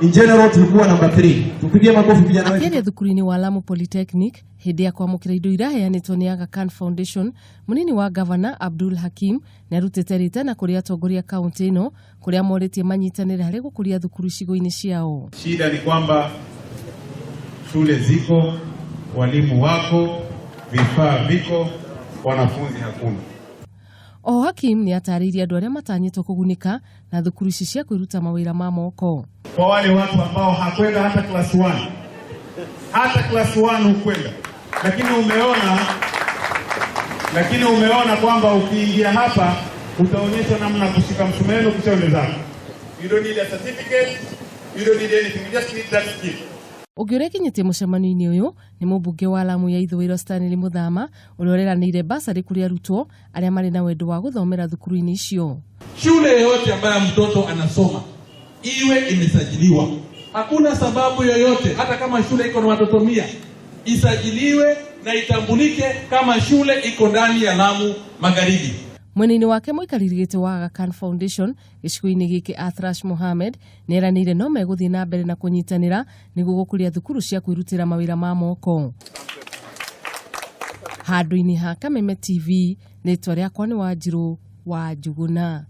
In general tulikuwa number 3. Tupigie makofi vijana wetu. Akĩaria thukuru-inĩ wa Lamu Polytechnic hĩndĩ ya kwamũkĩra indo iraheanĩtwo nĩ Aga Khan Foundation, mũnini wa gavana Abdul Hakim nĩ arutĩte rĩtana kũrĩ atongoria kaunti ĩno kũrĩa morĩtie manyitanĩre harĩ gũkũria thukuru icigo-inĩ ciao. Shida ni kwamba shule ziko, walimu wako, vifaa viko, wanafunzi hakuna. Oho Hakim nĩ atarĩirie andũ arĩa matanyĩtwo kũgunĩka na thukuru ici cia kwĩruta mawĩra ma moko. Kwa wale watu ambao hakwenda hata class 1, hata class 1 hukwenda, lakini umeona kwamba ukiingia hapa utaonyeshwa namna ya kushika msumeno kisha uende zako. You don't need a certificate, you don't need anything, you just need that skill. Ũngĩ ũrĩa kinyĩtie mũcemanio-inĩ ũyũ nĩ mũmbunge wa Lamu ya ithũĩro Stanley Muthama, ũrĩa ũreranĩire basarĩ kũrĩ arutwo arĩa marĩ na wendo wa gũthomera thukuru-inĩ icio. Shule yoyote ambayo mtoto anasoma iwe imesajiliwa. Hakuna sababu yoyote, hata kama shule iko na watoto 100, isajiliwe na itambulike kama shule iko ndani ya Lamu Magharibi. Mwena-inĩ wake, mũikarĩri gĩtĩ wa Aga Khan Foundation gĩcigo-inĩ gĩkĩ Athrash Mohamed nĩ eranĩire no megũthiĩ na mbere na kũnyitanĩra nĩguo gũkũria thukuru cia kwĩrutĩra mawĩra ma moko. Handũ-inĩ ha Kameme TV, rĩtwa rĩakwa nĩ Wanjirũ wa Njuguna.